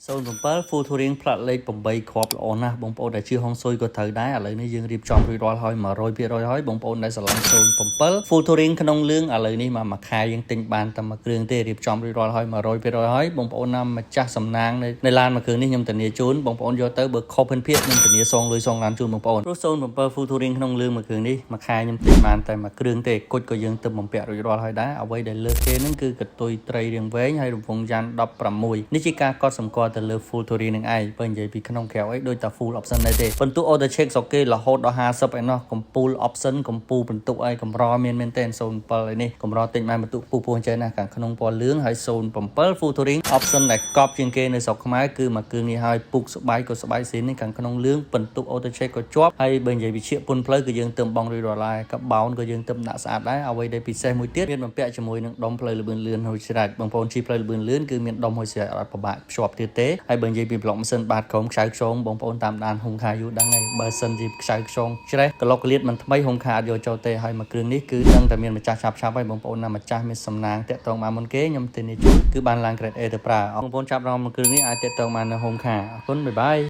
07 Full Touring ផ្លាកលេខ8គ្រាប់ល្អណាស់បងប្អូនដែលជឿហុងស៊ុយក៏ត្រូវដែរឥឡូវនេះយើងរៀបចំរួចរាល់ហើយ100%ហើយបងប្អូនដែលស្រឡាញ់07 Full Touring ក្នុងលឿងឥឡូវនេះមកមួយខែយើងទិញបានតែមួយគ្រឿងទេរៀបចំរួចរាល់ហើយ100%ហើយបងប្អូនណាម្ចាស់សំណាងនៅនៅឡានមួយគ្រឿងនេះខ្ញុំធានាជូនបងប្អូនយកទៅបើខុសភិនភាគខ្ញុំធានាសងលុយសងឡានជូនបងប្អូនព្រោះ07 Full Touring ក្នុងលឿងមួយគ្រឿងនេះមួយខែខ្ញុំទិញបានតែមួយគ្រឿងទេគុជក៏យើងទៅបំពាក់រួចរាល់ហើយដែរអ្វីដែលលើសគេហ្នឹងគឺកតុយត្រីរៀងវែងហើយរង្វង់យ៉ាន់16នេះជាការកត់សម្គាល់ទៅលើ Full Touring នឹងឯងបើនិយាយពីក្នុងក្រៅអីដូចតែ full option ដែរទេពិន្ទុ auto check ស្រុកគេរហូតដល់50ឯណោះកំពូល option កំពូលបន្ទុកអីកម្រមានមែនទែន07ឯនេះកម្រទិញបានបន្ទុកពុះពោះអញ្ចឹងណាខាងក្នុងពណ៌លឿងហើយ07 Full Touring option ដែលកប់ជាងគេនៅស្រុកខ្មែរគឺមួយគ្រឿងនេះហើយពុកស្បែកក៏ស្បែកស៊ីនេះខាងក្នុងលឿងពិន្ទុ auto check ក៏ជាប់ហើយបើនិយាយវិជាពុនផ្លូវគឺយើងទើបបងរួចរាល់ហើយកបោនក៏យើងទើបដាក់ស្អាតដែរអ្វីដែលពិសេសមួយទៀតមានបំពាក់ជាមួយនឹងដុំផ្លូវលបឿនលឿនហើយស្រេចបងប្អូនជិះផ្លូវលបឿនលឿនគឺមានដុំហើយស្រេចអត់ពិបាកភ្ជាប់ទៀតទេហើយបើនិយាយពីប្លុកម៉ាស៊ីនបាតក្រុមខ្ចៅខ្យងបងប្អូនតាមដានហុងខាយូរដឹងហើយបើសិនជាខ្ចៅខ្យងច្រេះក្លុកក្លៀតមិនថ្មីហុងខាអត់យកចូលទេហើយមួយគ្រឿងនេះគឺដឹងតែមានម្ចាស់ឆាប់ឆាប់ហើយបងប្អូនណាម្ចាស់មានសំណាងតាក់ទងមកមុនគេខ្ញុំធានាជូនគឺបានឡើង grade A ទៅប្រើបងប្អូនចាប់រងមួយគ្រឿងនេះអាចតាក់ទងបាននៅហុងខាអរគុណ bye bye.